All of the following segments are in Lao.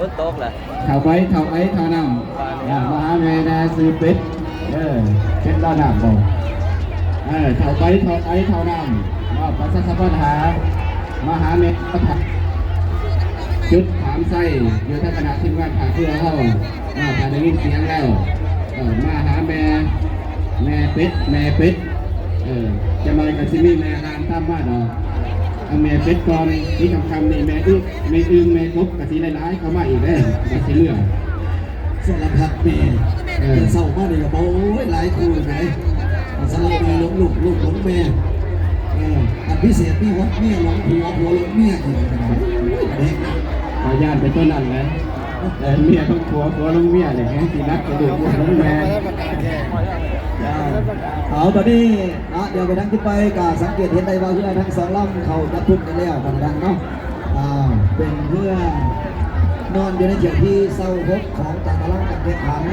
ຝົນຕົກລະ ເຂົ້າໄປ ເຂົ້າໄອ ເຂົ້ານ້ຳ ເອີ ມາຫາແມ່ແດ່ ຊື່ເປັດ ເອີ ເປັດລາວນ້ຳບໍ ເອີ ເຂົ້າໄປ ເຂົ້າໄອ ເຂົ້ານ້ຳ ເອີ ປະຊາສຳພັນຫາ ມາຫາແມ່ ຈຸດຂາມໄຊ ຢູ່ໃນຄະນະທີມງານທ່າເຮືອເຮົາ ເອີ ຖ້າໄດ້ຍິນສຽງແລ້ວ ເອີ ມາຫາແມ່ ແມ່ເປັດ ແມ່ເປັດ ເອີ ຈັກໜ້ອຍກໍຊິມີແມ່ ຕາມມາດອກ ເອົາແມ່ເປັດກ່ອນ ທີ່ຄ່ຳໆນີ້ແມ່ອຶ ແມ່ອຶ່ງ ແມ່ກົບກໍຊິຫຼາຍໆເຂົ້າມາອີກເດ້ ກໍຊິເມືອ ສາລະພັດແມ່ ເອີ ແຕ່ເຊົ້າມານີ້ກໍບອກ ໂອ້ຍ ຫຼາຍຄູ່ເລີຍ ສາລະແມ່ຫຼົງລູກ ລູກຫຼົງແມ່ ເອີ ອັນພິເສດມີຮອດເມຍຫຼົງຜົວ ຜົວຫຼົງເມຍອີກ ໂອ້ຍ ປະເດັນນະ ຂ້ອຍຢ້ານແຕ່ຕົວນັ້ນແຫຼະ ເອີ ເມຍຫຼົງຜົວ ຜົວຫຼົງເມຍນີ້ແຮງຊິໜັກກວ່າລູກຫຼົງແມ່ ເອົາ ຕອນນີ້ ເນາະ ດຽວໄປທາງຂຶ້ນໄປ ກໍສັງເກດເຫັນໄດ້ວ່າເຮືອທັງສອງລຳເຂົ້າຈັບກຸ່ມກັນແລ້ວ ທ່ານຜູ້ຊົມເນາະ ອ່າ ເປັນເຮືອນອນຢູ່ໃນຖ້ຽວທີຊາວຫົກຂອງຕາຕະລາງການແຂ່ງຂັນ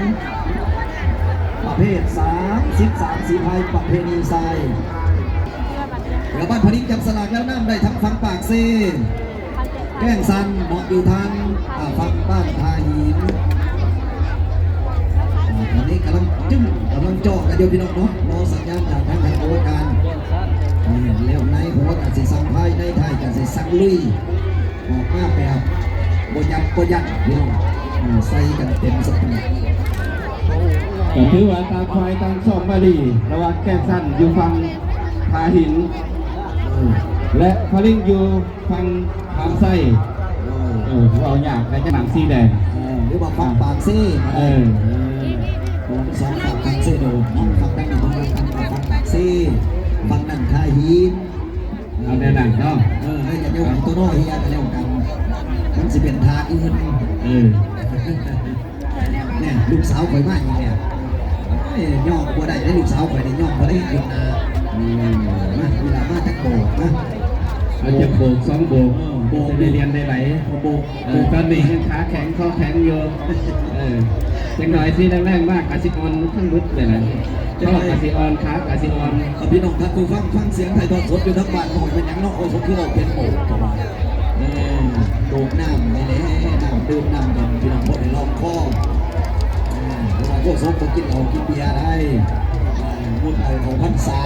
ປະເພດສາມສິບສາມສີພາຍປະເພນີຊາຍ ເຮືອບ້ານຜາລິງຈັບສະຫຼາກແລ້ວ ນຳໄດ້ທາງຝັ່ງປາກເຊ ແກ້ງຊັນເນາະ ຢູ່ທາງ ອ່າ ຝັ່ງບ້ານທ່າຫີນ ອ່າ ຕອນນີ້ກຳລັງຈຶ່ງ ກຳລັງເຈາະກັນຢູ່ພີ່ນ້ອງເນາະ ລໍສັນຍານຈາກທາງຄະນະກຳມະການ ແລ້ວໃນຫົວກະຊິສັ່ງພາຍ ໃນທ້າຍກະຊິສັ່ງລຸຍ ອອກມາແບບບໍ່ຢັກບໍ່ຢັນພີ່ນ້ອງ ເອີ ໃສ່ກັນເຕັມສະຕີ ກໍຖືວ່າຕ່າງຝ່າຍຕ່າງຊ້ອມມາດີ ລະຫວ່າງແກ້ງຊັນຢູ່ຝັ່ງທ່າຫີນ ເອີ ແລະ ພາລິງຢູ່ ຝັ່ງຂາມໄຊ ເອີ ເອີ ເວົ້າຍາກ ແຕ່ຈະໜັງສີແດງ ເອີ ຫຼືວ່າຝັ່ງປາກເຊ ເອີ ເອີ ສອງຝັ່ງປາກເຊໂດ ເນາະ ຝັ່ງນັ້ນເປັນຝັ່ງປາກເຊ ຝັ່ງນັ້ນທ່າຫີນ ເອົາແນວນັ້ນເນາະ ເອີ ແລ້ວຢ່າໄປເວົ້າໂຕນ້ອຍເຮຍກໍແລ້ວກັນ ມັນຊິເປັນທ່າອື່ນ ເອີ. ແນ່ ລູກສາວຂ້ອຍມາອີກແລ້ວ ໂອ້ຍ ຍອມບໍ່ໄດ້ເດ້ ລູກສາວຂ້ອຍນີ້ຍອມບໍ່ໄດ້ຂຶ້ນໜ້າ ອືມ ມາ ເວລາມາຈັກໂບກມາ ເອົາຈັກໂບກ ສອງໂບກ ເອີ ໂບກ ຈະໄດ້ລຽນໄດ້ໄຫຼ ໂບກ ເອີ ຕອນນີ້ຍັງຂາແຂງຄໍແຂງຢູ່ ເອີ ຈັກໜ້ອຍຊິແລງໆມາກະຊິອ່ອນທັງໝົດເລີຍລະ ຄໍກະຊິອ່ອນ ຂາກະຊິອ່ອນ ເອົາ ພີ່ນ້ອງທ່ານຜູ້ຟັງ ຟັງສຽງຖ່າຍທອດສົດຢູ່ທາງບ້ານ ເວົ້າເປັນຫຍັງເນາະ ໂອ້ ເຂົາຄືເວົ້າເປັນໂບກ ເຂົາວ່າ ເອີ ໂດດນ້ຳນີ້ແຫຼະ ນ້ຳດື່ມນ້ຳດອກ ພີ່ນ້ອງ ພໍໄດ້ລອງຄໍ ເອີ ເພາະວ່າໂຄສົກບໍ່ກິນເຫຼົ້າກິນເບຍໄດ໋ ເອີ ງົດເອົາເຂົ້າພັນສາ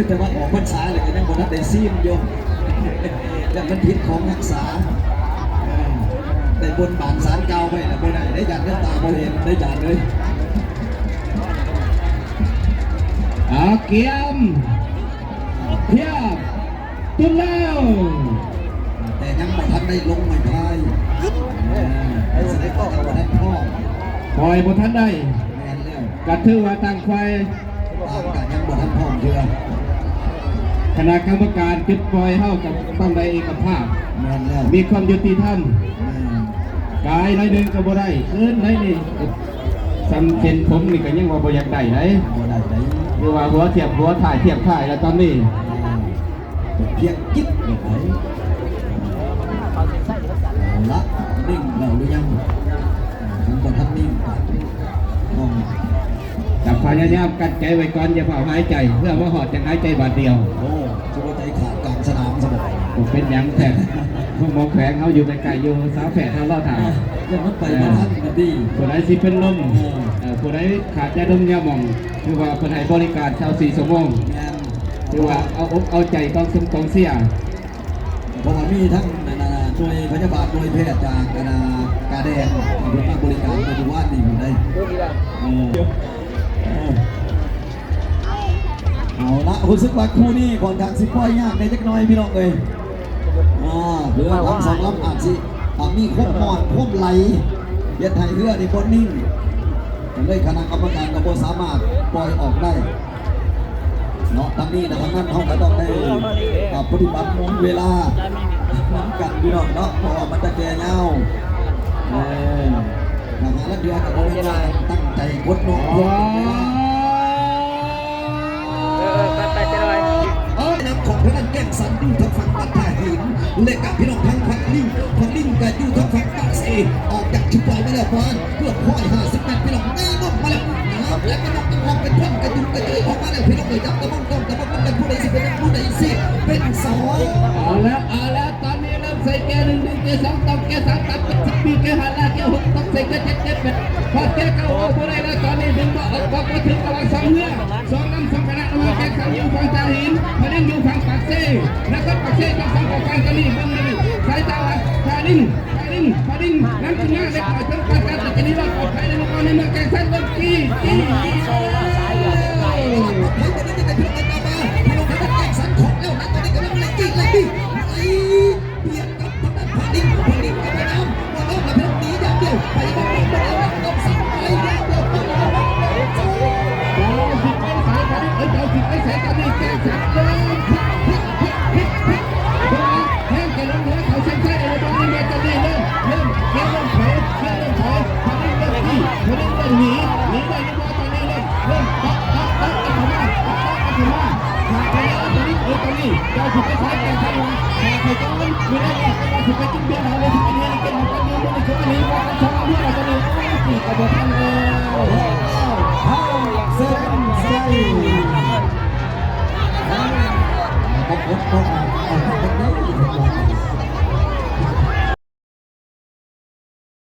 ແຕ່ວ່າອອກພັນສາແລ້ວກໍຍັງບໍ່ທັນໄດ້ຊີມຢູ່ ຢ້ານມັນຜິດຂອງຮັກສາ ເອີ ໄດ້ບົນບານສານກ່າວໄວ້ແລ້ວບໍ່ໄດ້ເດ້ ຢ້ານແນວຕາບໍ່ເຫັນເດ້ ຢ້ານເອີຍ ເອົາ ກຽມ ພຽບ ຕຸນແລ້ວ ແຕ່ຍັງບໍ່ທັນໄດ້ລົງໄມ້ພາຍ ເອີ ສະເດັດພໍ່ຍັງບໍ່ທັນພ້ອມ ຂ້ອຍບໍ່ທັນໄດ້ ແມ່ນແລ້ວ ກໍຖືວ່າຕ່າງຝ່າຍ ຕ່າງກໍຍັງບໍ່ທັນພ້ອມເທື່ອ ຄະນະກຳມະການຈຸດປ່ອຍເຮົາກໍຕ້ອງໄດ້ເອກະພາບ ແມ່ນແລ້ວ ມີຄວາມຍຸຕິທຳ ແມ່ນ ກາຍໜ້ອຍໜຶ່ງກໍບໍ່ໄດ້ ເກີນໜ້ອຍນີ້ ສ່ຳເສັ້ນຜົມນີ້ກໍຍັງວ່າບໍ່ຢາກໄດ້ໃດ໋ ບໍ່ໄດ້ໃດ໋ ຫຼືວ່າຫົວທຽບຫົວ ທ້າຍທຽບທ້າຍແລ້ວຕອນນີ້ ພຽງກິດເລີຍໄດ໋ ເອົາລະ ນິ່ງແລ້ວຫຼືຍັງ? ຄັນບໍ່ທັນນິ່ງກໍຕ້ອງ ກໍພະຍາຍາມກັ້ນໃຈໄວ້ກ່ອນ ຢ່າຟ້າວຫາຍໃຈ ເພື່ອມາຮອດຈັ່ງຫາຍໃຈບາດດຽວ ໂອ້ ຊິບໍ່ໃຈຂາດກາງສະໜາມຊະບໍ? ບໍ່ເປັນຫຍັງແທ້ ໂຮງໝໍແຂວງເຮົາຢູ່ໃກ້ໆຢູ່ ສາວແພດເຮົາລໍຖ້າ ເອີ ຍັງມັນໄປບໍ່ທັນນະຕິ ຜູ້ໃດຊິເປັນລົມ ເອີ ເອີ ຜູ້ໃດຂາດຢາດົມຢາໝອງ ຖືວ່າເພິ່ນໃຫ້ບໍລິການຊາວສີ່ຊົ່ວໂມງ ແມ່ນ ຖືວ່າເອົາອົກເອົາໃຈກອງຊົມກອງເຊຍ ເພາະວ່າມີທັງ ອັນ ໜ່ວຍພະຍາບານ ໜ່ວຍແພດຈາກ ອັນ ກາແດງ ເພິ່ນມາບໍລິການໃນມື້ວານນີ້ພຸ້ນໃດ໋ ເອີ ເອີ ເອົາລະ ຮູ້ສຶກວ່າຄູ່ນີ້ຂ້ອນຂ້າງຊິປ່ອຍຍາກແດ່ຈັກໜ້ອຍພີ່ນ້ອງເອີຍ ອ່າ ເຮືອທັງສອງລຳອາດຊິ ອ່າ ມີຄວາມຮ້ອນຄວາມໄຫຼ ເຮັດໃຫ້ເຮືອນີ້ບໍ່ນິ່ງ ກໍເລີຍຄະນະກຳມະການກໍບໍ່ສາມາດປ່ອຍອອກໄດ້ ເນາະ ທັງນີ້ແລະທັງນັ້ນ ເຮົາກໍຕ້ອງໄດ້ ອ່າ ປະຕິບັດເວລານຳກັນ ພີ່ນ້ອງເນາະ ເພາະວ່າມັນຈະແກ່ຍາວ ເອີ ມາຫາລະເທື່ອກໍບໍ່ແມ່ນວ່າຕັ້ງໃຈກົດເນາະ ເອີ ເອີ ໄປໆ ເອີ ນຳຂອງທາງດ້ານແກ້ງຊັນຢູ່ທາງຝັ່ງບ້ານທ່າຫີນ ແລະກະພີ່ນ້ອງທາງພັກລິງ ພັກລິງກະຢູ່ທາງຝັ່ງປາກເຊ ອອກຈາກຈຸດໝາຍມາແລ້ວປະມານເກືອບຮ້ອຍຫ້າສິບແມັດ ພີ່ນ້ອງ ໄດ້ລົງມາແລ້ວ ແລະກະນ້ອງກະຮອກເປັນຄົນກະດຸກກະດິກອອກມາແລ້ວ ພີ່ນ້ອງເອີຍ ຈັບຕະມອງຕ້ອງຕະມອງນຳກັນ ຜູ້ໃດຊິເປັນໜຶ່ງ ຜູ້ໃດຊິເປັນສອງ ເອົາລະ ເອົາລະ ຕອນນີ້ເລີ່ມ ໃສ່ເກຍໜຶ່ງ ດຶງເກຍສອງ ຕອບເກຍສາມ ຕັດເກຍສີ່ ບີບເກຍຫ້າ ລາກເກຍຫົກ ຕົກໃສ່ເກຍເຈັດ ເກຍແປດ ພອດເກຍເກົ້າ ໂອ້ ບໍ່ໄດ້ແລ້ວ ຕອນນີ້ດຶງບໍ່ອອກ ບໍ່ ບໍ່ຖືກ ລະວັງສອງເຮືອ ສອງລຳ ສອງຄະນະ ລະຫວ່າງແກງສັນຢູ່ຝັ່ງທ່າຫີນ ພະດິງຢູ່ຝັ່ງປາກເຊ ນະຄອນປາກເຊ ທັງສອງກອງກາງ ຕອນນີ້ເບິ່ງຢູ່ນີ້ ສາຍຕາ ພະດິງ ພະດິງ ພະດິງ ນຳຂຶ້ນມາເລັກນ້ອຍ ເຖິງປານການ ແຕ່ຕອນນີ້ລອດປອດໄພແລ້ວ ໃນເມື່ອແກງສັນເລີ່ມຈີ້ ຈີ້ ຈີ້ ເຈົ້າຊິໄປໃສຕອນນີ້ ແກງສັນເລີ່ມພິກ ພິກ ພິກ ພິກ ພິກ ເບິ່ງນະ ແຮງຈະລົງເຫຼືອເຂົາເສັ້ນໄຊແລ້ວ ຕອນນີ້ ຕອນນີ້ເລີ່ມ ເລີ່ມ ເລີ່ມຖອຍ ເລີ່ມຖອຍ ຕອນນີ້ເລີ່ມໜີ ຕອນນີ້ເລີ່ມໜີ ໜີໄດ້ ຕອນນີ້ເລີ່ມ ເລີ່ມເຕະ ເຕະ ເຕະ ເຂົ້າມາ ເຕະ ເຂົ້າມາ ຂາດໄປແລ້ວ ຕອນນີ້ ເອີ ຕອນນີ້ ເຈົ້າຊິໄປໃສ ແກງສັນວ່າ ຂາດໄປກ່ອນ ມີແນວອອກ ແຕ່ວ່າຊິໄປກິນເບຍເຮົາ ຫຼືຊິໄປເຮັດກິນເຮົາ ຕອນນີ້ ມື້ນີ້ ຊ່ວງນີ້ ວ່າກັນສອງເດືອນ ຕອນນີ້ ໂອ້ຍ ຊິກະບໍ່ທັນແລ້ວ ເຮົາເສັ້ນໄຊ ປາກົດພວກເຮົາ